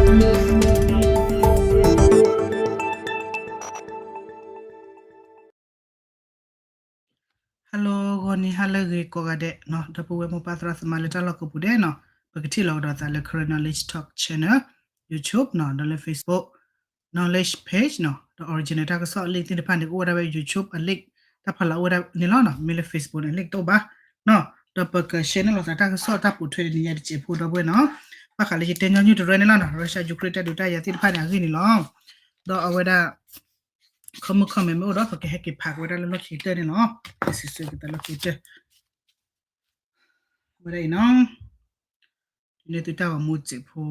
Hello ဂီၤနံၤဟါလၢအဂ့ၤ ကိးဂၤဒဲးနီၤ, ဒီပုၢ်ဝဲၢ်မိၢ်ပၢ်သရၣ်သမါလၢတၢ်လီၢ်ကိးပူၤဒဲးနီၤ, ပကထံၣ်လိာ်ကဒီးသးလၢ Karen Knowledge Talk Channel, YouTube နီၤ, ဒီးလၢ Facebook Knowledge Page နီၤ, ဒီး original တၢ်ကစီၣ်အ link သ့ၣ်တဖၣ်န့ၣ် ကအိၣ်ဝဲဒၣ်ဝဲ YouTube အ link တၢ်ဖးလီၤအိၣ်ဝဲဒၣ်န့ၣ်လီၤနီၤ, မ့ၢ်လၢ Facebook န့ၣ် link တအိၣ်ဘၣ်နီၤ, ဒီးပက share န့ၢ်လိာ်သးတၢ်ကစီၣ်တၢ်ပိာ်ထွဲတနံၤညါတစဲးဖိ ဒီပုၢ်ဝဲၢ်နီၤ, ဘၣ်ဃးလၢယတဲညီနုၢ်တရၢန့ၣ်လီၤနီၤ, Russia Ukraine တၢ်ဒုးတၢ်ယၤသ့ၣ်တဖၣ်န့ၣ် အဂ့ၢ်န့ၣ်လီၤ, ဒီးအဝဲဒၣ် comment comment မ့ၢ်အိၣ်ဒီး ပကဟဲက့ၤဖးက့ၤဝဲဒၣ်လၢလီၢ်ခံကတၢၢ်န့ၣ်လီၤ, ကစံးဆၢက့ၤသးလၢခံကတၢၢ် ဝဲဒၣ်အံၤနီၤ, ဒ်န့ၣ်သုတၢ်ဂီၤမူစဲးဖိ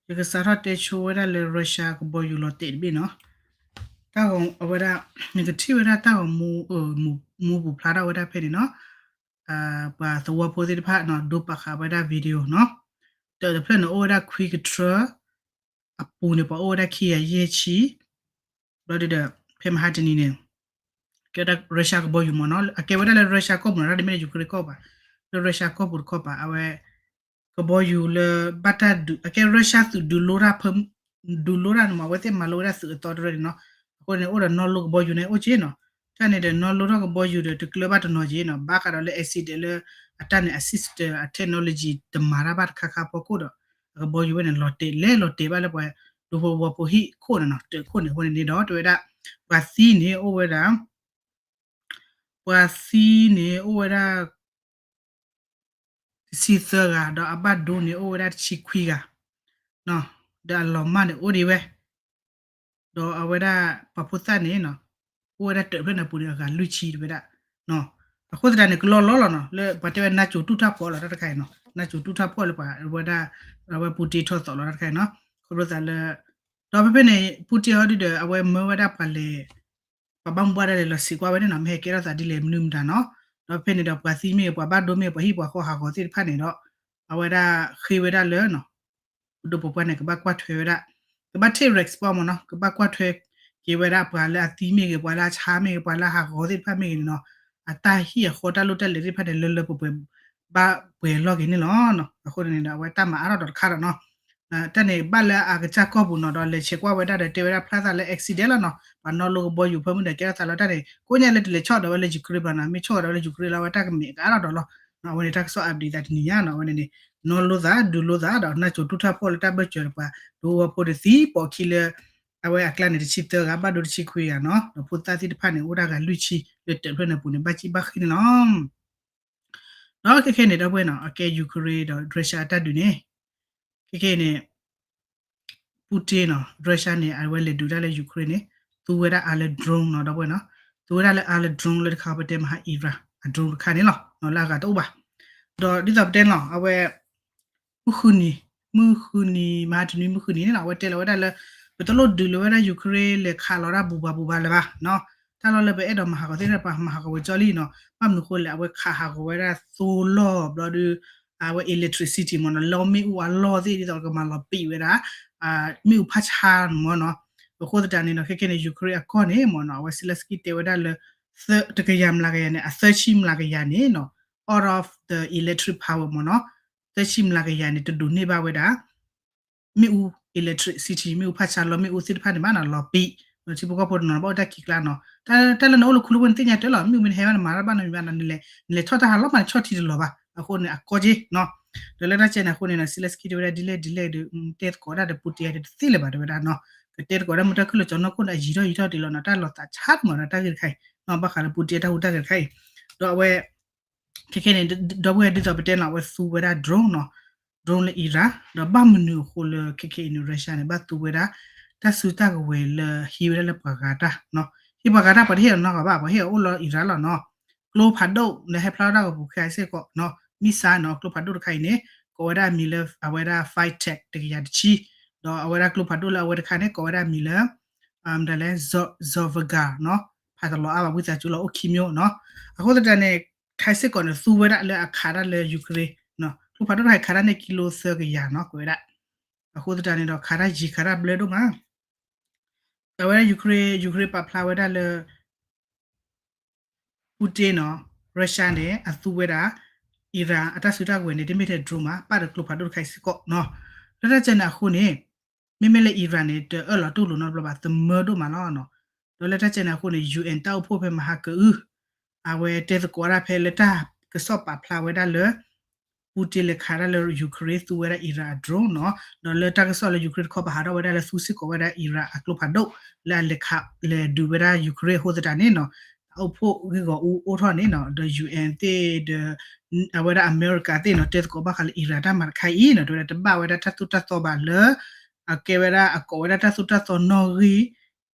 ယကစးထီၣ်တဲဆိဝဲဒၣ်လၢ Russia ကဘီယူၤလီၤတဲာ်တဘ့ၣ်နီၤ, တၢ်ဂီၤအဝဲဒၣ် နကထံၣ်ဝဲဒၣ်တၢ်ဂီၤမူ မူပူၤဖျါထီၣ်ဝဲဒၣ်ဖဲန့ၣ်နီၤ, ပှၤသဝီဖိသ့ၣ်တဖၣ်နီၤ ဒိပာ်ဃာ်ဝဲဒၣ် video နီၤ, တၢ်တဖျၢၣ်န့ၣ်အိၣ်ဝဲဒၣ်ခွံကထြၢ အပူၤန့ၣ် ပှၤအိၣ်ဝဲဒၣ်ခံကယၤယဲၢ်ဆံ, ဘျီဒုဒီး ဖဲမဟါတနံၤန့ၣ် ကဲဝဲဒၣ် Russia ကဘီယူၤမ့ၢ်နီၤ, အကဲဝဲဒၣ်လၢ Russia ကီၢ်ပူၤနီၤ, တၢ်တမ့ၢ်လၢ Ukraine ကီၢ်ဘၣ်, လၢ Russia ကီၢ်ပူၤတခီပၤ အဝဲ ကဘီယူၤလၢ ဘၣ်တၢ်ဒုး အကဲ Russia သုးဒုးလိတၢ်ဖဲ ဒုးလိတၢ်န့ၣ်မ့ၢ် အဝဲသ့ၣ်မၤလိဝဲဒၣ်သုးအသီတရၢန့ၣ်နီၤ, အဃိန့ၣ် အိၣ်ဒီးနီၣ်လိကဘီယူၤန့ၣ်အိၣ်က့နီၤ, တၢ်န့ၣ်ဒီးနီၣ်လိထီၣ်ကဘီယူၤဒီးတကျၢဘၣ်တနီၤက့နီၤ, ဘၣ်ဃးဒီးလၢ accident လၢ အတၢ်န့ၣ် အ system အ technology တမၤတၢ်ဘၣ်တခါခါအဖီခိၣ်ဒီး အကဘီယူၤဝဲန့ၣ် လီၤတဲာ်လဲၤ လီၤတဲာ်ဘၣ်လၢပှၤ ဒူဖိဝီဖိဟံၣ်ခိၣ်န့ၣ်နီၤ, တခိၣ်န့ၣ်အဃိန့ၣ်န့ၣ်ဒီး တဲဝဲဒၣ် ပှၤသံန့ၣ်အိၣ်ဝဲဒၣ် ပှၤသံန့ၣ်အိၣ်ဝဲဒၣ် တဆံသၢဂၤ ဒီးအဘၣ်ဒိန့ၣ်အိၣ်ဝဲဒၣ်တဆံခွံဂၤ, ဒီးအလီၤမၢ်န့ၣ်အိၣ်ဒံးဝဲ ဒီးအဝဲဒၣ်ပှၤဖိသၣ်န့ၣ်နီၤ အိၣ်ဝဲဒၣ်တၢးဖျၢၣ်န့ၣ်ပူၤန့ၣ် အဂၤလွံၢ်ဆံတဝဲဒၣ်, အဃိသတးန့ၣ် ကလီလီလီၤနီၤ လၢပှၤတဲဝဲ NATO တူၢ်ထီၣ်ဖီၣ်လီၤတၢ်တခါအံၤနီၤ, NATO တူၢ်ထီၣ်ဖီၣ်လၢပှၤဝဲဒၣ် အဝဲ Putin ထီၣ်သီၣ်လီၤတၢ်တခါအံၤနီၤ, ခီဖျိသးလၢ ဒီးဖဲဖဲန့ၣ် Putin ဟီဒုဒီး အဝဲမၢဝဲဒၣ်ပှၤလဲၤ ပှၤဘၣ်မူဘၣ်ဒါလဲၤလီၤစံးကွၢ်ဝဲန့ၣ်နီၤ, မ့ၢ်ဟဲကဲထီၣ်သးဒ်လဲၣ်မနုၤမတၤနီၤ, ဒီးဖဲန့ၣ်ဒီးပှၤသံမ့ၢ်ဂ့ၤ ပှၤဘၣ်ဒိမ့ၢ်ဂ့ၤ ပှၤဟံၣ်ပှၤဃီဟးဂီၤသ့ၣ်တဖၣ်န့ၣ်ဒီး အဝဲဒၣ်ဃ့ဝဲဒၣ်လၢ ပဒိၣ်ပပှၢ်န့ၣ် ကဘၣ်ကွၢ်ထွဲဝဲဒၣ်, ကဘၣ် take response မ့ၢ်နီၤ, ကဘၣ်ကွၢ်ထွဲက့ၤဝဲဒၣ်ပှၤလၢအသံမ့ၢ်ဂ့ၤ ပှၤလၢအဆါမ့ၢ်ဂ့ၤ ပှၤလၢအဟးဂီၤသ့ၣ်တဖၣ်မ့ၢ်ဂ့ၤန့ၣ်နီၤ, အတၢ်ဟံၣ်အဃီတၢ်လိၣ်တၢ်လဲၤသ့ၣ်တဖၣ်န့ၣ် လၢလၢပှဲၤပှဲၤ ဘၣ်ပှဲၤလီၤက့ၤန့ၣ်လီၤ. အဃိန့ၣ်ဒီး အဝဲတၢ်မၤအါထီၣ်ဒီးတခါဒီးနီၤ, တၢ်န့ၣ်ဘၣ်လၢအကစၢ်ကီၢ်ပူၤနီၤ, ဒီးလဲၤဆဲးကွၢ်ဝဲဒၣ်ဒီးတဲဝဲဒၣ်ဖျါသးလၢ accident လီၤနီၤ, ပှၤနီၣ်လိကဘီယူၤဖၢမုၢ်ဒီးကဲထီၣ်သးလီၤတၢ်န့ၣ် ကိးညါလၢတလဲၤဆီၣ်ဒီးဝဲလၢ Ukraine ဘၣ်နီၤ, မ့ၢ်ဆီၣ်ဒီးဝဲလၢ Ukraine လီၤ အဝဲတၢ်ကမ့ၢ်ကအါထီၣ်ဒီးလီၤ. အဝဲန့ၣ်တၢ်ကစီၣ် update သးတနံၤညါနီၤ, အဝဲန့ၣ်န့ၣ် နီၣ်လိသး ဒုးလိသးဒီး NATO တူၢ်ထီၣ်ဖီၣ်လၢတၢ်ဘၢၣ်စၢၤဒီးပှၤ ဒူဖိဒီးသံ ပိာ်ခံလၢ အဝဲအကျါန့ၣ် တဆံသၢဂၤ ဘၣ်ဒိတဆံခွံဂၤနီၤ, ဒီးဖိသၣ်သ့ၣ်တဖၣ်န့ၣ် အိၣ်ဒၣ်ဂၤလွံၢ်ဆံ လၢတၢးဖျၢၣ်န့ၣ်ပူၤန့ၣ် ဘၣ်စံၣ်ဘၣ်ဃ့န့ၣ်လီၤ. ဒီးခဲခဲန့ၣ် ဒီပုၢ်ဝဲၢ်နီၤ အကဲ Ukraine ဒီး Russia အတၢ်ဒုးန့ၣ် ခဲခဲန့ၣ် Putin နီၤ Russia န့ၣ် အဝဲလဲၤဒုးတၢ်လၢ Ukraine န့ၣ် သူဝဲဒၣ်အါလၢ drone နီၤ ဒီပုၢ်ဝဲၢ်နီၤ, သူဝဲဒၣ်လၢအါလၢ drone လၢတခါပတဲမဟါ Iran အ drone တခါန့ၣ်လီၤ, လၢအဂၤတအိၣ်ဘၣ်. ဒီးဒ်သိးပတဲလီၤ အဝဲ မုၢ်ဃုနံၤ မုၢ်ဃုနံၤ မဟါတနွံမုၢ်ဃုနံၤန့ၣ်နီၤ အဝဲတဲလီၤဝဲဒၣ်လၢ ပတလိၣ်ဒုးလၢၤဝဲဒၣ် Ukraine လဲၤခးလီၤတၢ်ဘူၣ်ဘၣ်ဘူၣ်ဘၣ်လၢၤဘၣ်နီၤ, တၢ်လီၢ်လၢပအဲၣ်ဒိးမၤဟးဂီၤသ့ၣ်တဖၣ် ပှၤမၤဟးဂီၤဝဲကၠီလံနီၤ, ဘၣ်မနုၤဃိလဲၣ် အဝဲခးဟးဂီၤဝဲဒၣ်သိလီၢ်ဘျီဒီး အဝဲ electricity မ့ၢ်နီၤ လီမ့ၣ်အူအလီၢ်သ့ၣ် ဒ်သိးကမၤလီၤပံာ်ဝဲဒၣ် မ့ၣ်အူဖးဆါမ့ၢ်နီၤ, အဃိသတးန့ၣ်နီၤ ခဲခဲန့ၣ် Ukraine အကီၢ်န့ၣ်မ့ၢ်နီၤ အဝဲ Zelenskyy တဲဝဲဒၣ်လၢ တကယၤမျးကယၤန့ၣ် အသၢဆံမျးကယၤန့ၣ်နီၤ out of the electric power မ့ၢ်နီၤ, သၢဆံမျးကယၤန့ၣ် တဒိးန့ၢ်ဘၣ်ဝဲဒၣ် မ့ၣ်အူ electricity မ့ၣ်အူဖးဆါလီၤမ့ၣ်အူသ့ၣ်တဖၣ်န့ၣ်ဘၣ်နီၤ လီၤပံာ် ထံဖိကီၢ်ဖိတနီၤဘၣ်အိၣ်တၢ်ခံးကျါနီၤ, တၢ်လၢနအိၣ်လၢခူလၢဝ့ၢ်န့ၣ်သ့ၣ်ညါတၢ်လီၤ မ့ၣ်အူမ့ၢ်နဟဲဘၣ်နမၤတၢ်ဘၣ်နီတမံၤဘၣ်နီၤ, နလဲၤထီၣ်တၢ်ဟးလီၤမးနဆီၣ်ထံတလီၤဘၣ် အဃိန့ၣ် အကီၢ်က့နီၤ, ဒီးလၢတၢ်ကဲန့ၣ်အဃိန့ၣ်နီၤ Zelenskyy တဲဝဲဒၣ်ဒ်လဲၣ်ဒ်လဲၣ်ဒီး တဲသကိးဒၣ်ဒီး Putin တသ့လၢၤဘၣ် တဲဝဲဒၣ်နီၤ, ကတဲသကိးဒၣ်မ့ၢ်တၢ်ခုၣ်လၢကၠီၤနီၢ်ခိၣ်န့ၣ် အယံၤထီၣ်ယံၤထီၣ်ဒံးလီၤနီၤ, တၢ်လီၤသးဆါတမံၤဒီးတၢ်ဂ့ၢ်တခါအံၤနီၤ, ဘၣ်ဃးလၢ Putin တၢ်ဟူးတၢ်ဂဲၤတခါအံၤ, ဒီးအဝဲ ခဲခဲန့ၣ် ဒီပုၢ်ဝဲၢ်ဒ်သိးပတဲနီၤ အဝဲသူဝဲဒၣ် drone နီၤ, drone လၢ Iran ဒီးဘၣ်မနုၤအဃိလၢခဲခဲအံၤန့ၣ် Russia န့ၣ် ဘၣ်သူဝဲဒၣ် တၢ်စုတၢ်ကဝဲၤလၢဟံးဝဲဒၣ်လၢပှၤဂၤတၢ်နီၤ, ဟံးပှၤဂၤတၢ်ပှၤတဟ့ၣ်အီၤနီတဂၤဘၣ် ပှၤဟ့ၣ်အီၤအိၣ်လၢ Iran လီၤနီၤ, ကျိဖးဒိၣ်လၢဟဲဖျါထီၣ်တၢ်ကပူၤခဲအံၤစ့ၢ်ကီးနီၤ missile နီၤ ကျိဖးဒိၣ်တခါအံၤန့ၣ် ကိးဝဲဒၣ်အမံၤလၢအဝဲဒၣ် fighter တကယၤတဆံ, ဒီးအဝဲဒၣ်ကျိဖးဒိၣ်လၢအဝဲတခါန့ၣ် ကိးဝဲဒၣ်အမံၤလၢ မတၤလဲၣ် Zhovzhava နီၤ, ဖးတလီၤအါဘၣ် ဝံသးစူၤလီၤအိၣ်ခံမျိုးနီၤ, အဃိသတးန့ၣ် ခဲစ့ၢ်ကီးန့ၣ် သူဝဲဒၣ်လၢအခးတၢ်လၢ Ukraine နီၤ, ကျိဖးဒိၣ်တခါအံၤခးတၢ်န့ၢ်ကံလိသၢကယၤနီၤ ကွဲးဝဲဒၣ်, အဃိသတးန့ၣ်ဒီးခးတၢ်ယံၤခးတၢ်ဘျၢဒိၣ်မး အဝဲဒၣ် Ukraine Ukraine ပာ်ဖျါဝဲဒၣ်လၢ Putin နီၤ, Russia န့ၣ် အသူဝဲဒၣ် Iran အတၢ်စုတၢ်ကဝဲၤန့ၣ် တမ့ၢ်ထဲ drone မး, ပာ်ဒီးကျိဖးဒိၣ်တခါအံၤစ့ၢ်ကီးနီၤ. လၢတၢ်ကဲန့ၣ်အဃိန့ၣ် မ့မ့ၢ်လၢ Iran န့ၣ် တအၢၣ်လီၤတူၢ်လိာ်နီတဘျီဘၣ်, သမၢဒိၣ်မးလီၤနီၤ. ဒီးလၢတၢ်ကဲန့ၣ်အဃိန့ၣ် ယူၣ်အဲၣ် တၢ်အိၣ်ဖှိၣ်ဖဲမဟါကအု အဝဲတဲသကိးဝဲဒၣ်ဖဲလၢတၢ်ကစီၣ်ပာ်ဖျါဝဲဒၣ်လၢ Putin လဲၤခးဒၣ်လၢ Ukraine သူဝဲဒၣ် Iran အ drone နီၤ, ဒီးလၢတၢ်ကစီၣ်လၢ Ukraine တခီပာ်ဖျါထီၣ်ဝဲဒၣ်လၢသူစ့ၢ်ကီးဝဲဒၣ် Iran အကျိဖးဒိၣ် လၢအလဲၤခး လဲၤဒုးဝဲဒၣ် Ukraine အဃိသတးန့ၣ်နီၤ, တၢ်အိၣ်ဖှိၣ်ဂ့ၢ်ဂီၢ်အူအိၣ်ထီၣ်န့ၣ်နီၤ, ဒီး ယူၣ်အဲၣ် သ့ၣ်ဒီး အဝဲဒၣ်အမဲရကၤသ့ၣ်နီၤ တဲသကိးဘၣ်ဃးလၢ Iran တၢ်မၤတခါအံၤနီၤ, တဲဝဲဒၣ်တဘၣ်ဝဲဒၣ်တၢ်သိၣ်တၢ်သီဘၣ်လၢ အကဲဝဲဒၣ် အကိးဝဲဒၣ်တၢ်သိၣ်တၢ်သီနီၣ်ဂံၢ်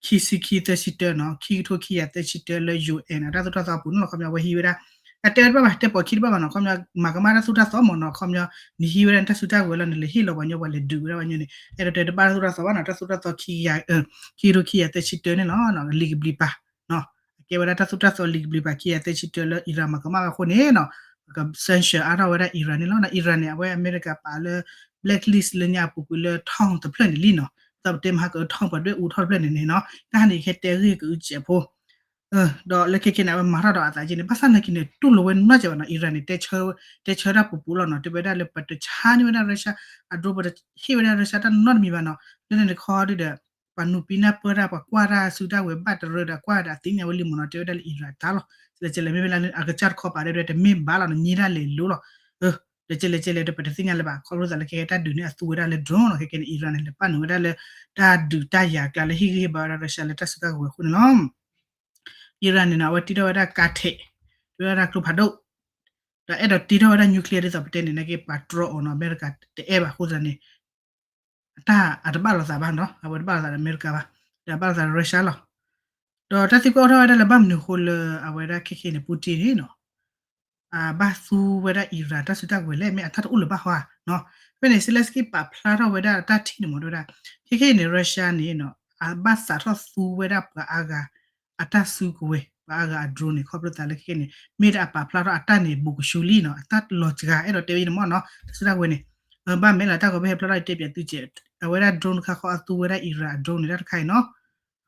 ခံဆံခံသၢဆံတၢနီၤ, ခံကထိခံကယၤသၢဆံတၢလၢ ယူၣ်အဲၣ် အတၢ်သိၣ်တၢ်သီအပူၤန့ၣ်လီၤ. ခီပညီ အဝဲဟံးဝဲဒၣ် အတဲဝဲတဘၣ်ဘၣ်, တဲပိာ်ခံတဘၣ်ဘၣ်နီၤ, ခီပညီ မၤကမၣ်တၢ်သိၣ်တၢ်သီမ့ၢ်နီၤ, ခီပညီ နဟံးဝဲဒၣ်နတၢ်စုတၢ်ကဝဲၤလီၤ, နလဲၤဟ့ၣ်လီၤပှၤညီ ပှၤလဲၤဒုးဝဲဒၣ်ပှၤညီန့ၣ် အဲၣ်ဒိးတဲတဘၣ်တၢ်သိၣ်တၢ်သီဘၣ်နီၤ, တၢ်သိၣ်တၢ်သီခံကယၤ ခံကထိခံကယၤသၢဆံတၢန့ၣ်လီၤ, လံာ်ကဘျံးပၤ အကဲဝဲဒၣ်တၢ်သိၣ်တၢ်သီလံာ်ကဘျံးပၤခံကယၤသၢဆံတၢလၢ Iran မၤကမၣ်ဝဲအဃိန့ၣ်နီၤ, ပက sanction အါထီၣ်ဝဲဒၣ် Iran န့ၣ်လီၤ. Iran န့ၣ် အဝဲအမဲရကၤပာ်လၢ blacklist လၢညါအပူၤကွံာ်လၢ ထောင် တဖျၢၣ်န့ၣ်လံနီၤ, သးပတဲမဟါက ထောင် ပှၤဒွဲၣ်အူထီၣ်တဖျၢၣ်န့ၣ်န့ၣ်နီၤ, တၢ်ဟးန့ၣ် ယကတဲဂ့ၢ်ကအုကဲးဖိ ဒီးလၢခဲခဲန့ၣ် အဝဲမၤထီၣ်ဒီးအသးက့န့ၣ် ဘၣ်ဆၣ်နာ်က့န့ၣ် တူၢ်လိာ်ဝဲနီတစဲးဘၣ်နီၤ, Iran န့ၣ် တဲဆၢတၢ်ပူၤပူၤလီၤနီၤ, တဲဝဲဒၣ်လၢပတဆါန့ၢ်ဝဲဒၣ် Russia အ drone, ပတဟ့ၣ်ဝဲဒၣ် Russia တၢ်နီတမံၤဘၣ်နီၤ, လၢန့ၣ်တခီဒုဒီး ပှၤနူၤပံနၢ်ပၢၢ်တၢ် ပှၤကွၢ်တၢ်စုတၢ်ဝဲၤဘၣ်တရၢဒီး ကွၢ်ဒီးအသ့ၣ်ညါဝဲလံမ့ၢ်နီၤ, တဲဝဲဒၣ်လၢ Iran တၢ်လီၤ, လဲၤကဲလဲၣ် မ့မ့ၢ်လၢအကစၢ်တခီပာ်ဒဲဒဲတမ့ၢ်ဘၣ်လီၤနီၤ, ညံဒၣ်လဲၤလိၤလီၤ လဲၤကဲလဲၣ်ကဲလဲၣ်ဒီး ပတသ့ၣ်ညါလၢၤဘၣ်, ခီဖျိသးလၢခဲခဲတၢ်ဒုးန့ၣ် အသူဝဲဒၣ်လၢ drone နီၤ, ခဲခဲန့ၣ် Iran န့ၣ် လဲၤပာ်နုာ်ဝဲဒၣ်လၢ တၢ်ဒုးတၢ်ယၤကျါလၢဟ့ၣ်ဂံၢ်ဟ့ၣ်ဘါဝဲဒၣ် Russia လၢတၢ်စုတၢ်ကဝဲၤအဃိန့ၣ်လီၤ. Iran န့ၣ်နီၤ အဝဲတ့ထီၣ်ဝဲဒၣ် ကါထဲး, တ့ဝဲဒၣ်ကျိဖးဒိၣ်, ဒီးအဲၣ်ဒိးတ့ထီၣ်ဝဲဒၣ် nuclear ဒ်သိးပတဲန့ၣ် နာ်က့ပှၤတြီအီၤနီၤ, အမဲရကၤတအဲၣ်ဘၣ်အဃိသတးန့ၣ် အတၢ်အတဘၣ်လိာ်သးဘၣ်နီၤ, အဝဲတဘၣ်လိာ်သးဒီးအမဲရကၤဘၣ်, ဒီးဘၣ်လိာ်သးဒီး Russia လီၤ. ဒီးတၢ်သံကွၢ်အိၣ်ထီၣ်ဝဲဒၣ်လၢဘၣ်မနုၤအဃိလၢအဝဲဒၣ်ခဲခဲန့ၣ် Putin န့ၣ်နီၤ အဘၣ်သူဝဲဒၣ် Iran တၢ်စုတၢ်ကဝဲၤလဲၣ်, မ့ၢ်အတၢ်တအိၣ်လၢၤဘၣ်ဟီဧါနီၤ. ဖဲန့ၣ် Zelensky ပာ်ဖျါထီၣ်ဝဲဒၣ်တၢ်ထံၣ်န့ၣ်မ့ၢ်တဲဝဲဒၣ် ခဲခဲအံၤန့ၣ် Russia န့ၣ်နီၤ အဘၣ်သးထီၣ်သူဝဲဒၣ်ပှၤအါဂၤ အတၢ်စုကဝဲၤ ပှၤအါဂၤအ drone န့ၣ် ခီဖျိသးလၢခဲခဲန့ၣ် မ့ၢ်ဒၣ်အပာ်ဖျါထီၣ်အတၢ်န့ၣ် ဘူးကဆူလံနီၤ, အတၢ်လီၤစှၤ အဲၣ်ဒိးတဲဝဲန့ၣ်မ့ၢ်နီၤ တၢ်စုတၢ်ကဝဲၤန့ၣ် ဘၣ်မနုၤလဲၣ် တၢ်ကီဘၣ်ဟဲဖျါထီၣ်တဲပၠးသုကဲး အဝဲဒၣ် drone တခါဃီအသူဝဲဒၣ် Iran အ drone န့ၣ် တၢ်တခါအံၤနီၤ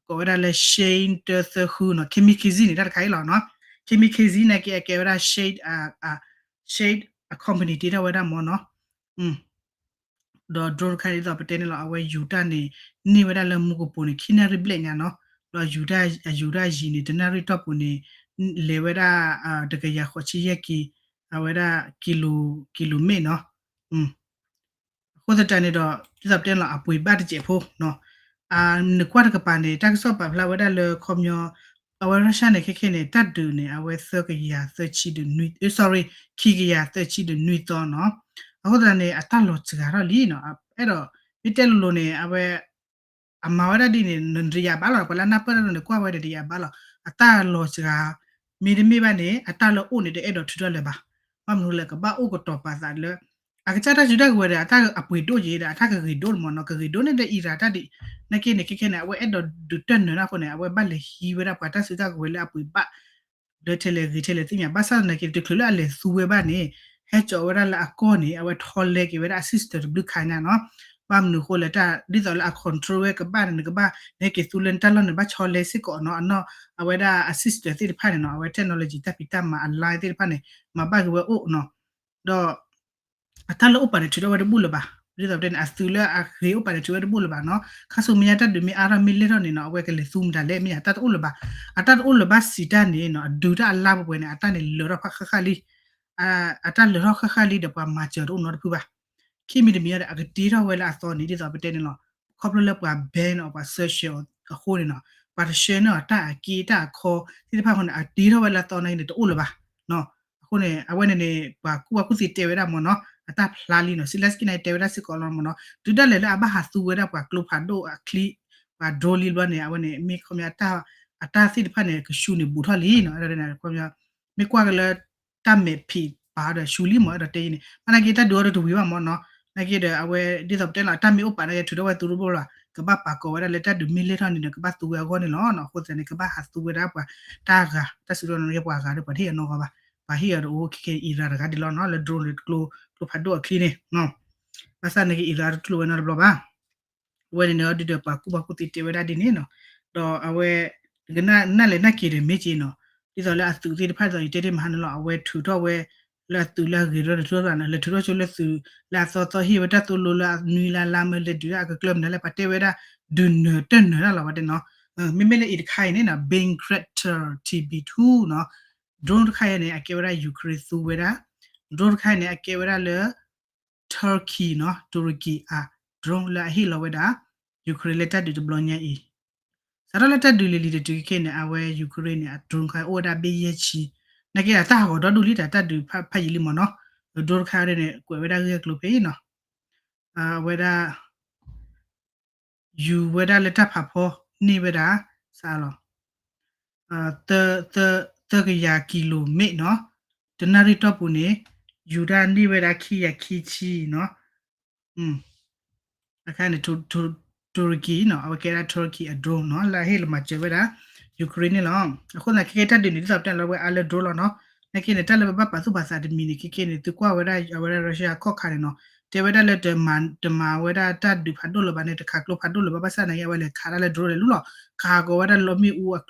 ကိးဝဲဒၣ်လၢ Shahed တၢသၢဃုနီၤ, kamikaze န့ၣ် တၢ်တခါအံၤလီၤနီၤ, kamikaze နာ်က့အကဲဝဲဒၣ် Shahed, Shahed အ company တ့ထီၣ်ဝဲဒၣ်မ့ၢ်နီၤ, ဒီး drone တခါဒ်သိးပတဲန့ၣ်လီၤ အဝဲယူၤတၢ်န့ၣ် န့ၢ်ဝဲဒၣ်လၢမူကပိာ်န့ၣ် ခံနၣ်ရံၣ်ဘျဲၣ်ညါနီၤ, ဒီးယူၤတၢ်ယံၤန့ၣ် တနၣ်ရံၣ်တီၢ်ပူၤန့ၣ် လဲၤဝဲဒၣ် တကယၤဃိးဆံယဲၢ်ကံ အဝဲဒၣ် ကံလိၤမ့ၣ်နီၤ, အဃိသတးန့ၣ်ဒီး ဒ်သိးပတဲန့ၣ်လီၤ အပှ့ၤဘၣ်တစဲးဖိနီၤ, နကွၢ်တကပၤန့ၣ် တၢ်ကစီၣ်ပာ်ဖျါဝဲဒၣ်လၢခီပညီ အဝဲ Russia န့ၣ် ခဲခဲန့ၣ် တၢ်ဒုးန့ၣ် အဝဲသၢကယၤသၢဆံဒီးနွံ, sorry, ခံကယၤသၢဆံဒီးနွံသီနီၤ, အဃိသတးန့ၣ် အတၢ်လီၤစှၤထီၣ်လံနီၤ, အဲၣ်ဒိး မ့ၢ်တဲလိၤလိၤန့ၣ် အဝဲ အမၤဝဲဒၣ်ဒ်န့ၣ် နတယာ်ဘၣ်လီၤ, ပှၤလၢနၢ်ပၢၢ်တၢ်န့ၣ် ကွၢ်ဝဲဒီးတယာ်ဘၣ်လီၤ, အတၢ်လီၤစှၤ မ့တမ့ၢ်ဘၣ်န့ၣ် အတၢ်လၢအိၣ်န့ၣ် တအဲၣ်ဒိးထုးထီၣ်လၢၤဘၣ်, ဘၣ်မနုၤလဲၣ် ကဘၣ်အိၣ်ကတီၤပာ်သးလၢ အကစၢ်တၢ်စုတၢ်ကဝဲၤဒီး အတၢ်အပှ့ၤဒိၣ်ယံၤဒီး အတၢ်ကဂ့ၤဒိၣ်မ့ၢ်နီၤ, ကဂ့ၤဒိၣ်န့ၣ်ဒီး Iran တၢ်ဒ် နာ်က့န့ၣ် ခဲခဲန့ၣ် အဝဲအဲၣ်ဒိးဒုးတၢၢ်နၢၤတၢ်အဃိန့ၣ် အဝဲဘၣ်လဲၤဟံးဝဲဒၣ်ပှၤတၢ်စုတၢ်ကဝဲၤလၢအပှ့ၤဘၣ် လၢထဲလဲၣ်ဂ့ၤထဲလဲၣ်သ့ၣ်ညါ, ဘၣ်ဆၣ်သနာ်က့ တချုးလၢအလဲၤသူဝဲဘၣ်န့ၣ် ဟဲကၠီဝဲဒၣ်လၢအကီၢ်န့ၣ် အဝဲထီလဲက့ၤဝဲဒၣ်အ system တဘျုးခါညါနီၤ, ဘၣ်မနုၤအဃိလဲၣ် တၢ်ဒ်သိးလၢအ control ဝဲကဘၣ်န့ၣ် နကဘၣ် နဟဲက့ၤသူလၢနတၢ်လီၢ်န့ၣ် ဘၣ်ဆီလဲစ့ၢ်ကီးနီၤ, အနီၢ် အဝဲဒၣ်အ system သ့ၣ်တဖၣ်န့ၣ်နီၤ, အဝဲ technology တၢ်ဖံးတၢ်မၤအ line သ့ၣ်တဖၣ်န့ၣ် မၤဘၣ်က့ၤဝဲအိၣ်နီၤ, ဒီး အတၢ်လၢအိၣ်ပာ်န့ၣ် ထုးထီၣ်ဝဲတဘူၣ်လၢၤဘၣ်, ဒ်သိးပတဲန့ၣ် အသုးလၢအဂ့ၤအိၣ်ပာ်န့ၣ် ထုးဝဲတဘူၣ်လၢၤဘၣ်နီၤ, ခါဆူမဲာ်ညါတၢ်ဒုးမ့ၢ်အါထီၣ်မ့ၢ်လဲၢ်ထီၣ်န့ၣ်နီၤ အဝဲကလဲၤသူမတၤလဲၣ် မ့ၢ်ဧါ တၢ်တအိၣ်လၢၤဘၣ်, အတၢ်တအိၣ်လၢၤဘၣ်စံးတၢ်န့ၣ်နီၤ အဒုးတၢ်အလါပှဲၤပှဲၤန့ၣ် အတၢ်န့ၣ်လၢာ်ထီၣ်ဖးဃၣ်ဃၣ်လံ အတၢ်လၢာ်ထီၣ်ဃၣ်ဃၣ်လံဒီးပှၤမၤစၢၤတအိၣ်နီတဖုဘၣ်, ခံမံၤတမံၤဒီး အကတ့ထီၣ်ဝဲလၢအသီန့ၣ် ဒ်သိးပတဲန့ၣ်လီၤ, ခီဖျိလၢပှၤ ban အီၤ ပှၤ sanction အီၤအဃိန့ၣ်နီၤ ပှၤတဆှၢန့ၢ်အီၤတၢ်အက့တၢ်အခီသ့ၣ်တဖၣ်အဃိန့ၣ် အတ့ထီၣ်ဝဲလၢအသီနာ်က့န့ၣ် တအိၣ်လၢၤဘၣ်နီၤ, အဃိန့ၣ် အဝဲန့ၣ်န့ၣ် ပှၤကူၣ်ဘၣ်ကူၣ်သ့တဲဝဲဒၣ်မ့ၢ်နီၤ အတၢ်ဖျါလံနီၤ, Zelensky န့ၣ် တဲဝဲဒၣ်စ့ၢ်ကီးလီၤမ့ၢ်နီၤ, တုၤဒၣ်လဲာ်လၢအဘၣ်ဟးသူဝဲဒၣ်ပှၤကျိဖးဒိၣ်အချံ ပှၤ drone လံဘျီန့ၣ် အဝဲန့ၣ် မ့ၢ်ခီပညီ အတၢ်သ့ၣ်တဖၣ်န့ၣ် ကဆူန့ၣ်ဘူးထီၣ်လံနီၤ, အဲၣ်ဒိးတဲန့ၣ် ခီပညီ မ့ၢ်ကွၢ်က့ၤလၢ တၢ်မဲာ်ဖံးပာ်ဒီးဆူလံမ့ၢ် အဲၣ်ဒိးတဲအံၤန့ၣ် ဘၣ်နာ်က့တၢ်ဒုးအီၤတဝံၤဘၣ်မ့ၢ်နီၤ, နာ်က့ဒီးအဝဲဒ်သိးပတဲလီၤ အတၢ်မ့ၢ်အိၣ်ပာ်နာ်က့ထုးထီၣ်ဝဲသူတဘိလီၤ, ကဘၣ်ပာ်ကီၤဝဲဒၣ်လၢတၢ်ဒုးမ့ၢ်လဲၢ်ထီၣ်န့ၣ်ဒီး ကဘၣ်သူဝဲအဂီၢ်န့ၣ်လီၤနီၤ, အဃိသတးန့ၣ် ကဘၣ်ဟးသူဝဲဒၣ်ပှၤတၢ်ဂၤ တၢ်စုဒီးနက့ပှၤဂၤဒီးပှၤတဟ့ၣ်အနီၢ်ဂီၢ်ဘၣ်, ပှၤဟ့ၣ်အီၤတအိၣ်ခဲခဲ Iran တဂၤဒ်လီၤနီၤ လၢ drone န့ၣ် ကျိဖးဒိၣ်အချံန့ၣ် ဘၣ်ဆၣ်နာ်က့ Iran တတူၢ်လိာ်ဝဲနီတဘျီဘၣ် အဝဲန့ၣ်န့ၣ် ဒ်ဒီးပှၤကူၣ်ဘၣ်ကူၣ်သ့တဲဝဲဒၣ်ဒ်န့ၣ်နီၤ, ဒီးအဝဲ နကနၣ်လဲၤနၢ်က့ၤဒီးမ့ၢ်က့နီၤ, ဒ်သိးလၢအသုးသ့ၣ်တဖၣ်ဒ်သိးယတဲတ့ၢ်မဟါန့ၣ်လီၤ အဝဲထုးထီၣ်ဝဲ လၢအသုးလၢအဂ့ၤဒီးတထူၣ်န့ၣ် လဲၤထုးထီၣ်ဆိလၢသုးလၢအသီသီဟ့ၣ်ဝဲတၢ်သိလိာ်လၢအနွံလါလါမၢလဲၤဒုးတၢ်အကကျၢၢ်မနုၤလဲၣ် ပှၤတဲဝဲဒၣ် ဒုးနၢၤတၢ်နၢၤတၢ်လီၤ ပှၤတဲနီၤ မ့မ့ၢ်လၢအံၤတခါအံၤန့ၣ်နီၤ Bing Crafter T B two နီၤ drone တခါအံၤန့ၣ် အကဲဝဲဒၣ် Ukraine သူဝဲဒၣ် drone တခါအံၤန့ၣ် အကဲဝဲဒၣ်လၢ Turkey နီၤ တူရကံအ drone လၢအဟ့ၣ်လီၤဝဲဒၣ် Ukraine လၢတၢ်ဒုးတဘျီညါအံၤ စးထီၣ်လၢတၢ်ဒုးလံၤလံၤတတုၤခဲခဲန့ၣ် အဝဲ Ukraine န့ၣ် အ drone ခါအိၣ်ဝဲဒၣ်ဘ့ၣ်ယဲၢ်ဆံ နာ်က့ဒီးတၢ်ဟးဂီၤဒီဒူၣ်လံတၢ်တၢ်ဒုးဖးယံာ်လံမ့ၢ်နီၤ drone တခါအံၤန့ၣ် ကွဲးဝဲဒၣ်ဂ့ၢ်အကျိၤဖဲအံၤနီၤ အဝဲဒၣ် ယူၤဝဲဒၣ်လၢတၢ်ဖးဖီန့ၢ်ဝဲဒၣ် စးလီၤ သၢကယၤကံလိၤမ့ၣ်နီၤ တနၣ်ရံၣ်တီၢ်ပူၤန့ၣ် ယူၤတၢ်န့ၢ်ဝဲဒၣ်ခံကယၤခံဆံနီၤ အခါန့ၣ် တူရကံနီၤ အဝဲကဲဒၣ် Turkey အ drone နီၤ လၢအဟ့ၣ်လီၤမၤစၢၤဝဲဒၣ် Ukraine န့ၣ်လီၤ. အဃိသတးခဲကဲတၢ်ဒုးန့ၣ် ဒ်သိးပတဲလီၤဝဲအါလၢ drone လီၤနီၤ နာ်က့န့ၣ် တၢ်လၢပဘၣ်ပာ်သူၣ်ပာ်သးတမံၤန့ၣ် ခဲကဲန့ၣ် သုကွၢ်ဝဲဒၣ်အဝဲဒၣ် Russia ခီၣ်ခါန့ၣ်နီၤ တဲဝဲဒၣ်လၢ တမၤဝဲဒၣ်တၢ်ဒုးဖးဒိၣ်လၢၤဘၣ်န့ၣ် တခးကျိဖးဒိၣ်လၢၤဘၣ်ဘၣ်ဆၣ်နာ်က့ အဝဲလဲၤခးတၢ်လၢ drone လဲၤလူလီၤ ခးဟးဂီၤဝဲဒၣ်လီမ့ၣ်အူ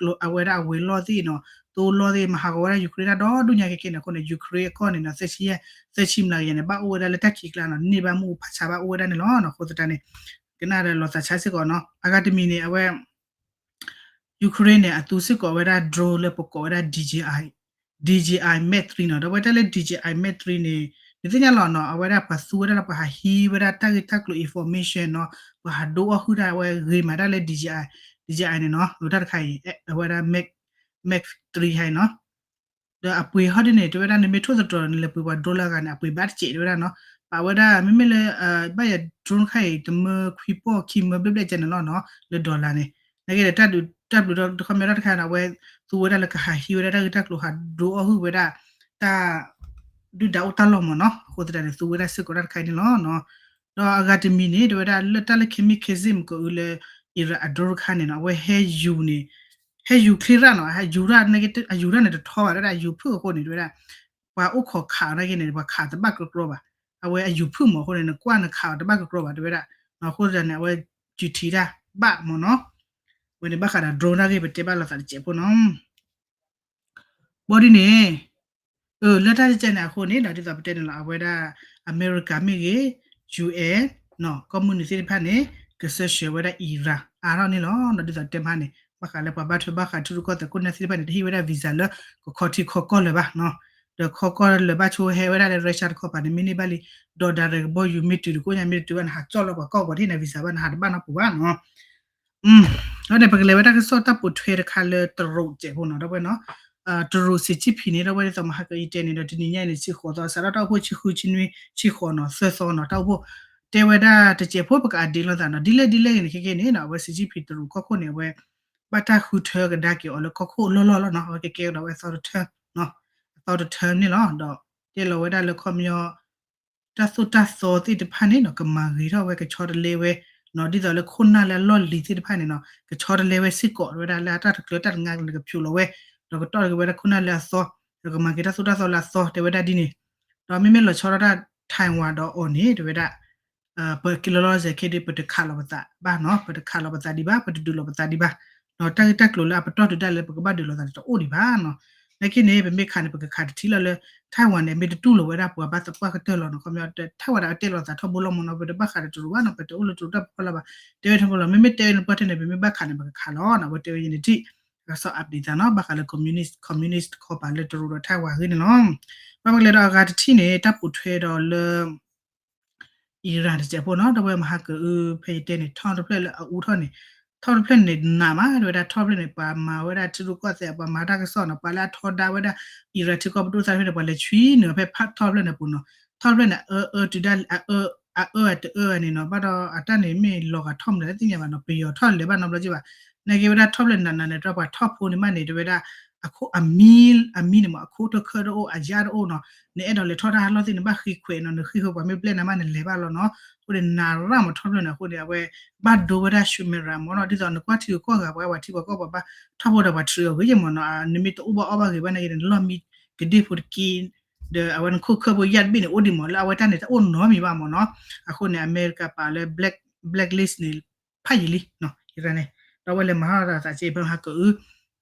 အဝဲဒၣ်အဝဲၤလီၢ်သ့ၣ်နီၤ သိလီၢ်သ့ၣ် မၤဟးဂီၤဝဲဒၣ် Ukraine တၢ်ဒီဒူၣ်ညါခဲကဲန့ၣ် အဃိန့ၣ် Ukraine အကီၢ်န့ၣ်နီၤ သၢဆံယဲၢ် သၢဆံမျးကယၤန့ၣ် ဘၣ်အိၣ်ဝဲဒၣ်လၢတၢ်ခံးကျါနီၤ န့ၢ်ဘၣ်မ့ၣ်အူဖးဆါဘၣ်အိၣ်ဝဲဒၣ်န့ၣ်လီၤ. အဃိသတးန့ၣ် ကနၣ်ဒီးလီၤသးဆါစ့ၢ်ကီးနီၤ အဂၤတမံၤန့ၣ် အဝဲ Ukraine န့ၣ် အသူစ့ၢ်ကီးဝဲဒၣ် drone လၢပကိးဝဲဒၣ် DJI DJI Mavic three နီၤ ဒီးဝဲတၢ်လၢ DJI Mavic three န့ၣ် နသ့ၣ်ညါလီၤနီၤ အဝဲဒၣ်ပှၤသူဝဲဒၣ်လၢပှၤဟးဟံးဝဲဒၣ်တၢ်ဂ့ၢ်တၢ်ကျိၤ information နီၤ ပှၤဟးဒိအီၣ်ဟုၣ်တၢ်အဝဲဂ့ၤမးတၢ်လၢ DJI DJI န့ၣ်နီၤ တၢ်တခါအံၤ အဝဲဒၣ် Mavic three ဟါအံၤနီၤ ဒီးအပှ့ၤဟီဒ်န့ၣ် တဲဝဲဒၣ် နမ့ၢ်ထိၣ်သတြီၤန့ၣ် လဲၤပှ့ၤပှၤ drone လၢအဂၤန့ၣ် အပှ့ၤဘၣ်တစဲးတဲဝဲဒၣ်နီၤ ပာ်ဝဲဒၣ် မ့မ့ၢ်လၢ ဘၣ်ယၤ drone တခါအံၤ တမၢခွံပီၢ်ခံမၢဘျဲၣ်ဘျဲၣ်ကဲန့ၣ်လီၤနီၤ လၢ dollar န့ၣ် နာ်က့ဒီးတၢ်ဒုးတၢ်ဘျုးတၢ်ခီမ့ၢ်တၢ်တခါန့ၣ် အဝဲသူဝဲဒၣ်လၢကဟးဟံးဝဲဒၣ်တၢ်ဂ့ၢ်တၢ်ကျိၤဟးဒိအီၣ်ဟုၣ်ဝဲဒၣ် တၢ် ဒုၣ်ဒါအိၣ်တၢ်လီၢ်မ့ၢ်နီၤ အဃိသတးန့ၣ် သူဝဲဒၣ်စ့ၢ်ကီးတၢ်တခါအံၤန့ၣ်လီၤ. ဒီးအဂၤတမံၤန့ၣ် တဲဝဲဒၣ်လၢတၢ်လၢ chemicalism ကအုလၢ Iran အ drone တခါန့ၣ်နီၤ အဝဲဟဲယူၤန့ၣ် ဟဲယူၤချ့ရၣ်နီၤ ဟဲယူၤရၣ်န့ၣ် အယူၤရၣ်န့ၣ်တထီဘၣ် တဲဝဲဒၣ်အယူၤဖုၣ်အဃိန့ၣ် တဲဝဲဒၣ် ပှၤအိၣ်ခိးခးအီၤနာ်က့န့ၣ် ပှၤခးတဘၣ်ကြီကြီဘၣ် အဝဲအယူၤဖုၣ်မ့ၢ်အဃိန့ၣ် နကွၢ်နခးအီၤတဘၣ်ကြီကြီဘၣ် တဲဝဲဒၣ် အဃိသတးန့ၣ် အဝဲယူၤထံၣ်တၢ်ဘၣ်မ့ၢ်နီၤ ဝဲန့ၣ်ဘၣ်ဃးဒီး drone တၢ်ဂ့ၢ်ပတဲဘၣ်လိာ်သးတစဲးဖိနီၤ ဘီဒ်န့ၣ် လၢတၢ်တကဲန့ၣ်အဃိန့ၣ်ဒီး ဒ်သိးပတဲန့ၣ်လီၤ အဝဲဒၣ် အမဲရကၤမ့ၢ်ဂ့ၤ ယူၣ်အဲၣ် ကီၢ်မုၢ်နုာ်သ့ၣ်တဖၣ်န့ၣ် ကစၢၢ်ဆှၢဝဲဒၣ် Iran အါထီၣ်န့ၣ်လီၤ. ဒ်သိးတဲမဟါန့ၣ် ဘၣ်ဃးလၢပှၤဘၣ်ထွဲဘၣ်ဃးထံရူၢ်ကီၢ်သဲးခိၣ်နၢ်သ့ၣ်တဖၣ်န့ၣ် တဟ့ၣ်ဝဲဒၣ် visa လၢကခီထံခီကီၢ်လၢၤဘၣ်နီၤ ဒီးခီကီၢ်လၢၤဘၣ်ဆိဟဲဝဲဒၣ်လၢ Russia တခီပၤန့ၣ် မ့ၢ်န့ၢ်ဘၣ်လံ ဒီးဒါရဲၣ်ကဘီယူၤမ့ၢ်တုၤတကိၣ်ညါမ့ၢ်တတုၤဘၣ်န့ၣ် ဟးကၠီၣ်လၢပှၤကီၢ်ပှၤတဟ့ၣ်နၤ visa ဘၣ် နဟးတဘၣ်နီတပူၤဘၣ်နီၤ ဒီးန့ၣ် ပကလဲၤဝဲဒၣ်ကစီၣ်တၢ်ပိာ်ထွဲတခါလၢတရူးစဲးဖိနီၤ ဒီပုၢ်ဝဲၢ်နီၤ တရူးစံးကၠံၣ်ဖံးန့ၣ် ဒီပုၢ်ဝဲၢ်ဒ်သိးမဟါကအံၤတဲန့ၣ်ဒီး တနံၤညါအံၤန့ၣ် ဆံဃိးသီ စးထီၣ်တၢ်အိၣ်ဖှိၣ်ဆံဃုဆံနွံဆံဃိးနီၤ သၢသီနီၤ တၢ်အိၣ်ဖှိၣ် တဲဝဲဒၣ်တစဲးဖိ ပက update လိာ်သးနီၤ ဒ်လဲၣ်ဒ်လဲၣ်ဂ့ၤန့ၣ် ခဲကဲန့ၣ်နီၤ အဝဲစံးကၠံၣ်ဖံးတရူးကီၢ်ခိၣ်န့ၣ် အဝဲ ဘၣ်တၢ်ဃုထၢကဒါက့ၤအီၤလၢကီၢ်ခိၣ်အလီၢ်လီၢ်လီၤနီၤ အဝဲကကဲကဒီးဝဲအသီတထၢ အသီတထၢန့ၣ်လီၤ ဒီးတဲလီၤဝဲဒၣ်လၢခီပညီ တၢ်သိၣ်တၢ်သီသ့ၣ်တဖၣ်န့ၣ်နီၤ ကမၤဂ့ၤထီၣ်ဝဲ ကဆီတလဲဝဲ ဒ်သိးလၢခိၣ်နၢ်လၢအလီၢ်လံၤသ့ၣ်တဖၣ်န့ၣ်နီၤ ကဆီတလဲဝဲစ့ၢ်ကီးဝဲဒၣ်လၢအတၢ်တကျၢၤတၢ်တငါကလဲၤကဖျိးလီၤဝဲ ဒီးကတီၢ်က့ၤဝဲဒၣ်ခိၣ်နၢ်လၢအသီ ဒီးကမၤက့ၤတၢ်သိၣ်တၢ်သီလၢအသီ တဲဝဲဒၣ်ဒ်န့ၣ် ဒီးမ့မ့ၢ်လီၤဆီဒၣ်တၢ် Taiwan ဒီးအီၤန့ၣ် တဲဝဲဒၣ် ပကလီၤလီၤဆဲးခဲဒ် ပတခးလီၤပသးဘၣ်နီၤ ပတခးလီၤပသးဒံးဘၣ် ပတဒုးလီၤပသးဒံးဘၣ် ဒီးတၢ်ဂ့ၢ်တၢ်ကျိၤလၢအပတီၢ်တုၤဒၣ်လဲာ် ပကဘၣ်ဒုးလီၤသးတအိၣ်ဒံးဘၣ်နီၤ နာ်က့န့ၣ် ပမ့ၢ်ခးန့ၣ် ပကခးတထံၣ်လီၤလၢ Taiwan န့ၣ် မ့ၢ်တတူၢ်လိာ်ဝဲဒၣ်ပှၤဘၣ်သပှၢ်ကတၢၢ်လီၤနီၤ ခီပညီ Taiwan ဒၣ်အတဲလီၤသးထီဘိလီၤမ့ၢ်နီၤ ပတဘၣ်ဃးဒီးတရူးဘၣ်နီၤ ပတအိၣ်လၢတရူးတၢ်ပီးလီၤဘၣ် တဲဝဲထီဘိလီၤ မ့မ့ၢ်တဲဝဲန့ၣ်ပှၢ်ထဲန့ၣ် ပမ့ၢ်ဘၣ်ခးန့ၣ် ပကခးလီၤနီၤ အဝဲတဲဝဲယန့ၣ်ထံၣ် ကစီၣ် update သးနီၤ ဘၣ်ဃးလၢ communist communist တခီပၤလၢတရူးဒီး Taiwan အဂ့ၢ်န့ၣ်လီၤ ဘၣ်ပကလဲၤဒီးအဂၤတထံၣ်န့ၣ် တၢ်ပိာ်ထွဲဒီးလၢ Iran တစဲးဖိနီၤ ဒီပုၢ်ဝဲၢ်မဟါကအု ဖဲယတဲန့ၣ် ထီၣ်တဖျၢၣ်လၢအအူထီၣ်န့ၣ် ထီၣ်တဖျၢၣ်န့ၣ်နးမး တဲဝဲဒၣ်ထီၣ်တဖျၢၣ်န့ၣ် ပှၤမၤဝဲဒၣ်ထံရူၢ်ကီၢ်သဲး ပှၤမၤတၢ်ကစီၣ်နီၤ ပှၤလၢအထီဒါဝဲဒၣ် Iran ထံကီၢ်ပဒိၣ်သၣ်တဖျၢၣ်န့ၣ် ပှၤလဲၤဆွံနုာ်ဖဲထီၣ်တဖျၢၣ်န့ၣ်အပူၤနီၤ ထီၣ်တဖျၢၣ်န့ၣ် အအၢတုၤဒၣ် အအၢအတအၢန့ၣ်နီၤ ဘၣ်ဒီးအတၢ်န့ၣ်မ့ၢ်လီၤဂာ်ထီၣ်မနုၤလဲၣ်သ့ၣ်ညါဘၣ်နီၤ ပယီၤထီၣ်လဲၤဘၣ်နီတဘျီက့ဘၣ် နာ်က့ဝဲဒၣ်ထီၣ်ဖျၢၣ်နးနးန့ၣ် တၢ်ပှၤထီၣ်ဖိန့ၣ်မးန့ၣ် တဲဝဲဒၣ် အခိၣ်အမံ အမံန့ၣ်မး အခိၣ်တခၢၣ်တအိၣ် အယၣ်တအိၣ်နီၤ နအဲၣ်ဒိးလဲၤထီၣ်တၢ်ဟးလီၢ်သ့ၣ်န့ၣ် ဘၣ်ဃ့ခွဲးနီၤ နဃ့ဃုာ်ပှၤမ့ၢ်ပျဲၢ်နၤမးန့ၣ် လဲၤဘၣ်လီၤနီၤ အဃိန့ၣ် နးရၣ်မးထီၣ်ဖျၢၣ်န့ၣ် အဃိန့ၣ် အဝဲ ဘၣ်ဒိဝဲဒၣ် camera မ့ၢ်နီၤ ဒ်သိးနကွၢ်ထံဂုၤကီၢ်ဂၤ ပှၤဝဲထံပှၤကီၢ်ပှၤဘၣ်ထီၣ်ဖိဒီးပှၤထြၢအီၤဂ့ၤယဲၢ်မ့ၢ်နီၤ နမ့ၢ်တအိၣ်ဘၣ်အီၣ်ဘၣ်ဂ့ၤဘၣ်နာ်က့န့ၣ် နလီၢ်မံကဒ့ၣ်ဖိတက့ၢ် ဒီးအဝဲနခိၣ်ခၢၣ်ဖိယၣ်တဘ့ၣ်န့ၣ် အိၣ်ဒံးမး လၢအဝဲတၢ်န့ၣ် တအိၣ်နီတမံၤဘၣ်မ့ၢ်နီၤ အဃိန့ၣ် အမဲရကၤပာ်လၢ black blacklist န့ၣ် ဖးယံာ်လံ ယရၢန့ၣ် ဒီးအဝဲလဲၤမၤထီၣ်သးစ့ၢ်ဖဲဟးကအု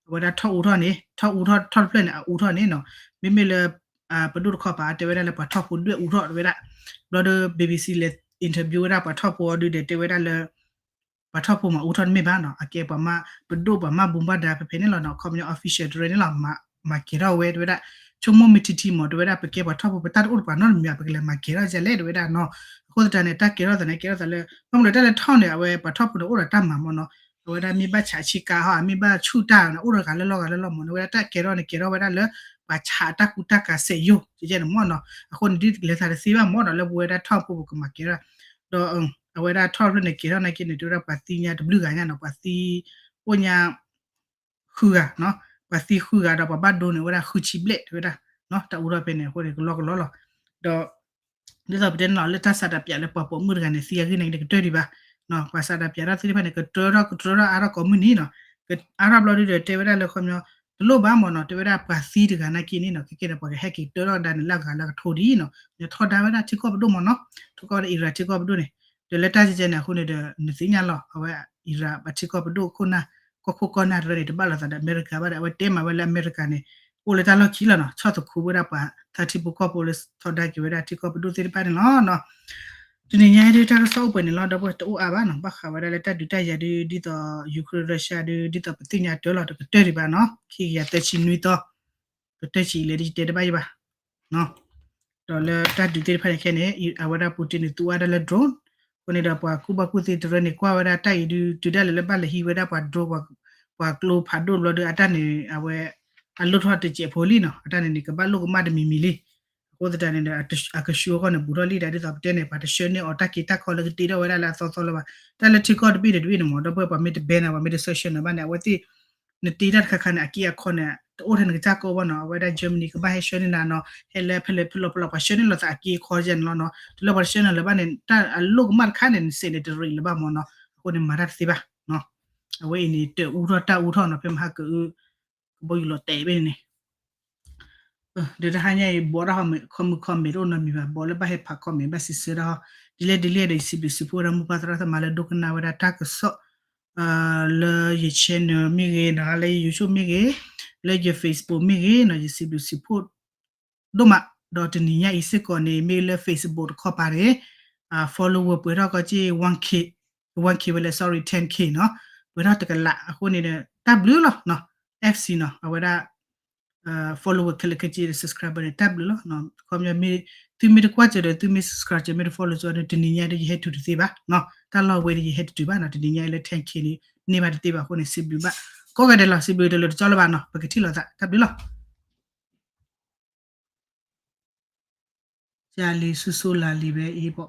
အဝဲဒၣ်ထီၣ်အူထီၣ်န့ၣ် ထီၣ်အူထီၣ် ထီၣ်တဖျၢၣ်န့ၣ် အအူထီၣ်န့ၣ်နီၤ, မ့မ့ၢ်လၢ ပဒိၣ်တခီပၤ တဲဝဲဒၣ်လၢပှၤထီၣ်ဖိဒွဲၣ်အူထီၣ်တဲဝဲဒၣ်, ဘျီဒီး BBC လဲၤ interview ဝဲဒၣ်ပှၤထီၣ်ဖိအီၤဒုဒီး တဲဝဲဒၣ်လၢ ပှၤထီၣ်ဖိမၤအူထီၣ်တမ့ၢ်ဘၣ်နီၤ, အကဲပှၤမၤ ပဒိၣ်ပှၤမၤဘူၣ်ဘၣ်ဒါဖဲဖဲန့ၣ်လီၤနီၤ, ခီပညီ official တရၢန့ၣ်လီၤ, မၤကဲၤထီၣ်ဝဲတဲဝဲဒၣ်, ဆိကမိၣ်မ့ၢ်ထံထံမး တဲဝဲဒၣ်ပကဲပှၤထီၣ်ဖိ ပတၢ်တအိၣ်ဒီးပှၤနီတမံၤဘၣ် ပကလဲၤမၤကဲၤထီၣ်ဒ်လဲၣ်တဲဝဲဒၣ်နီၤ, အဃိသတးန့ၣ် တၢ်ကဲၤထီၣ်သးန့ၣ် ကဲၤထီၣ်သးလၢ ဘၣ်မနုၤလၢတၢ်လဲၤထီၣ်န့ၣ် အဝဲပှၤထီၣ်ဖိန့ၣ်အိၣ်ဒီးတၢ်မၤမးနီၤ, အဝဲဒၣ်မ့ၢ်ဘၣ်ဆးဆံးကါဟီ မ့ၢ်ဘၣ်ဆူၣ်တၢ်န့ၣ် အိၣ်ဒီးဂၤလၢလီၢ်ဂၤလၢလီၢ်မးနီၤ, အဝဲဒၣ်တၢ်ကဲၤထီၣ်န့ၣ် ကဲၤထီၣ်ဝဲဒၣ်လၢ ပှၤဆးအတၢ်ကူတၢ်ကၤစဲးယိၣ် ကဲန့ၣ်မးနီၤ, အဃိန့ၣ်ဒ်လဲၤသးတသ့ဘၣ်မးနီၤ လၢပဝဲဒၣ်ထီၣ်ဖိပကမၤကဲၤထီၣ် ဒီး အဝဲဒၣ်ထီၣ်ဖျၢၣ်န့ၣ် ကဲၤထီၣ်နာ်က့န့ၣ် တဲဝဲဒၣ်ပှၤသံညါတဘျုးဂၤညါနီၤ, ပှၤသံ အိၣ်ညါ ဃုဂၤနီၤ, ပှၤသံဃုဂၤဒီးပှၤဘၣ်ဒိန့ၣ် အိၣ်ဝဲဒၣ်ဃုဆံဘျဲၣ်တဲဝဲဒၣ်, တၢ်အူထီၣ်ဖဲန့ၣ် အဃိန့ၣ်ကလီကလီလီၤ, ဒီး ဒ်သိးပတဲန့ၣ်လီၤ လၢတၢ်ဆန္ဒပြလၢပှၤပိာ်မုၣ်တဂၤန့ၣ် သံအဂ့ၢ်န့ၣ် ကတၢၢ်ဒံးဘၣ်, ပှၤဆန္ဒပြတၢ်သ့ၣ်တဖၣ်န့ၣ် ကတၢၢ်ထီၣ်ကတၢၢ်ထီၣ်အါထီၣ်ကိးမုၢ်နံၤနီၤ, အါထီၣ်ဘျီဒုဒီး တဲဝဲဒၣ်လၢခီပညီ တလိၣ်ဘၣ်မးနီၤ, တဲဝဲဒၣ်ပှၤသံတဂၤနာ်က့န့ၣ်နီၤ ခဲကဲန့ၣ် ပှၤကဟဲက့ၤကတၢၢ်ထီၣ်ဒါန့ၣ် လၢအဂၤလၢအကထိဒ်နီၤ, ထီဒါဝဲဒၣ်ထံကီၢ်ပဒိၣ်မးနီၤ, ထီဒါဝဲဒၣ်ထံကီၢ်ပဒိၣ်န့ၣ်, ဒီးလၢတၢ်ကဲကဲန့ၣ်အဃိန့ၣ်ဒီး နသ့ၣ်ညါလီၤ အဝဲ Iran ပှၤထံကီၢ်ပဒိၣ်ခိၣ်နၢ် ကီၢ်ခိၣ်ကီၢ်နၢ်တရၢန့ၣ် တဘၣ်လိာ်သးဒီးအမဲရကၤဘၣ်ဒီး အဝဲတဲမးဝဲလၢအမဲရကၤန့ၣ် အိၣ်လၢတၢ်လီၢ်ခံလီၤနီၤ, ဆီၣ်သခူဝဲဒၣ်ပှၤထါထံဖိကီၢ်ဖိလၢထီဒါက့ၤဝဲဒၣ်ထံကီၢ်ပဒိၣ်သ့ၣ်တဖၣ်န့ၣ်လီၤ. တနံၤညါအံၤဒုးတၢ်ကစီၣ်အိၣ်ပှဲၤန့ၣ်လီၤ, ဒီပုၢ်ဝဲၢ်တအိၣ်အါဘၣ်နီၤ, ဘၣ်ဃးဝဲဒၣ်လၢတၢ်ဒုးတၢ်ယၤဒုး ဒ်သိး Ukraine Russia ဒုး ဒ်သိးပသ့ၣ်ညါတၢ်လီၤ တကတၢၢ်ဒံးဘၣ်နီၤ, ခံကယၤသၢဆံနွံသီ ကတၢၢ်ဆံးလဲၣ်ဒ်ယတဲတဘၣ်ယဘၣ် ဒီးလၢတၢ်ဒုးသ့ၣ်တဖၣ်န့ၣ်ခဲန့ၣ် အဝဲဒၣ် Putin န့ၣ် သူအါဒၣ်လၢ drone အဃိန့ၣ်ဒီး ပှၤကူၣ်ဘၣ်ကူၣ်သ့တရၢန့ၣ် ကွၢ်ဝဲဒၣ်တၢ်အံၤဒုး တုၤဒၣ်လဲာ်လၢဘၣ်လဲၤဟံးဝဲဒၣ်ပှၤ drone ပှၤကျိဖးဒိၣ်ဘျီဒီး အတၢ်န့ၣ် အဝဲ အလိၣ်ထီၣ်တစဲးဖိလံနီၤ, အတၢ်န့ၣ်န့ၣ် ကဘၣ်လိၣ်ကမၣ်တမံၤမံၤလံ. အဃိသတးန့ၣ်ဒီး အကဆူအဂီၢ်န့ၣ် ဘူးထီၣ်လံဒၣ် ဒ်သိးပတဲန့ၣ် ပှၤတဆှၢန့ၢ်အီၤတၢ်က့ၤတၢ်ခီလၢကတ့ထီၣ်ဝဲဒၣ်လၢအသီသီလၢၤဘၣ်. တၢ်လၢထံကီၢ်တဘ့ၣ်ဒီးတဘ့ၣ်န့ၣ်မ့ၢ် ဒီပုၢ်ဝဲၢ် ပှၤမ့ၢ်တ ban န့ၣ် ပှၤမ့ၢ်တ sanction န့ၣ်ဘၣ်န့ၣ် အဝဲသ့ၣ် နတ့တၢ်တခါခါန့ၣ် အက့အခီန့ၣ် တအိၣ်ထဲနကစၢ်ကိးဘၣ်နီၤ, အဝဲဒၣ် Germany ကဘၣ်ဟဲဆှၢန့ၢ်နၤနီၤ, ဟဲလၢဖဲလဲၣ်ဖဲလဲၣ်ဖဲလဲၣ် ပှၤဆှၢန့ၢ်လိာ်သးအက့အခီယဲန့ၣ်လီၤနီၤ, တုၤလၢပှၤတဆှၢန့ၢ်လၢၤဘၣ်န့ၣ် တၢ်အလိၣ်ကမၣ်တခါန့ၣ် နစဲးန့ၣ်တရံးလၢၤဘၣ်မ့ၢ်နီၤ, အဃိန့ၣ်မၤတၢ်တသ့ဘၣ်. အဝဲအံၤန့ၣ် တၢ်အူထီၣ်တၢ်အူထီၣ်နီၤ, ဖဲမဟါကအု ကဘီယူၤလီၤတဲာ်ဘ့ၣ်န့ၣ် ဒီးတဟါညါအံၤ ဘီဒၣ်ဟီ comment တအိၣ်နီတမံၤဘၣ်, ဘီလၢဘၣ်ဟဲဖး comment ဘၣ်စံးဆၢဒၣ်ဟီ, ဒ်လဲၣ်ဒ်လဲၣ်ဒီး ယစံးဘျုးစံးဖှိၣ်ဝဲဒၣ်မိၢ်ပၢ်သရၣ်သမါလၢဒိကနၣ်ဝဲဒၣ်တၢ်ကစီၣ် လၢယ channel မ့ၢ်ဂ့ၤနီၤ, လၢယ YouTube မ့ၢ်ဂ့ၤ, လၢယ Facebook မ့ၢ်ဂ့ၤနီၤ, ယစံးဘျုးစံးဖှိၣ် ဒိၣ်မး, ဒီးတနံၤညါအံၤစ့ၢ်ကီးန့ၣ် မ့ၢ်လၢ Facebook တခီပၤန့ၣ် follower ပှဲၤထီၣ်ကီၢ်က့ one K, one K ဝဲလဲၣ် sorry ten K နီၤ, ပှဲၤထီၣ်တကလးအဃိန့ၣ်ဒီး တၢ်ဘျုးလီၤနီၤ, FC နီၤ, အဝဲဒၣ် follower ခဲလၢာ်ခဲဆ့ဒီး subscriber န့ၣ် တၢ်ဘျုးလီၤ. ခီပညီမ့ၢ် သုမ့ၢ်တကွၢ်စၢၤဒီး သုမ့ၢ် subscribe စၢၤ မ့ၢ်တ follow စၢၤဒီး တနံၤညါဒီး ယဟဲတုၤတသ့ဘၣ်နီၤ, တၢ်လီၢ်ဝဲဒီး ယဟဲတတုၤဘၣ်နီၤ, တနံၤညါအံၤလၢ ten K န့ၣ် န့ၢ်ဘၣ်တသ့ဘၣ်အဃိန့ၣ် စံးဘျုးဘၣ် ကိးဂၤဒဲးလီၤ, စံးဘျုးတလၢတကၠီလၢၤဘၣ်နီၤ, ပကထံၣ်လိာ်သး တၢ်ဘျုးလီၤ. ယၤလံ ဆူၣ်ဆူၣ်လၤလံ ဝဲအံၤဘီ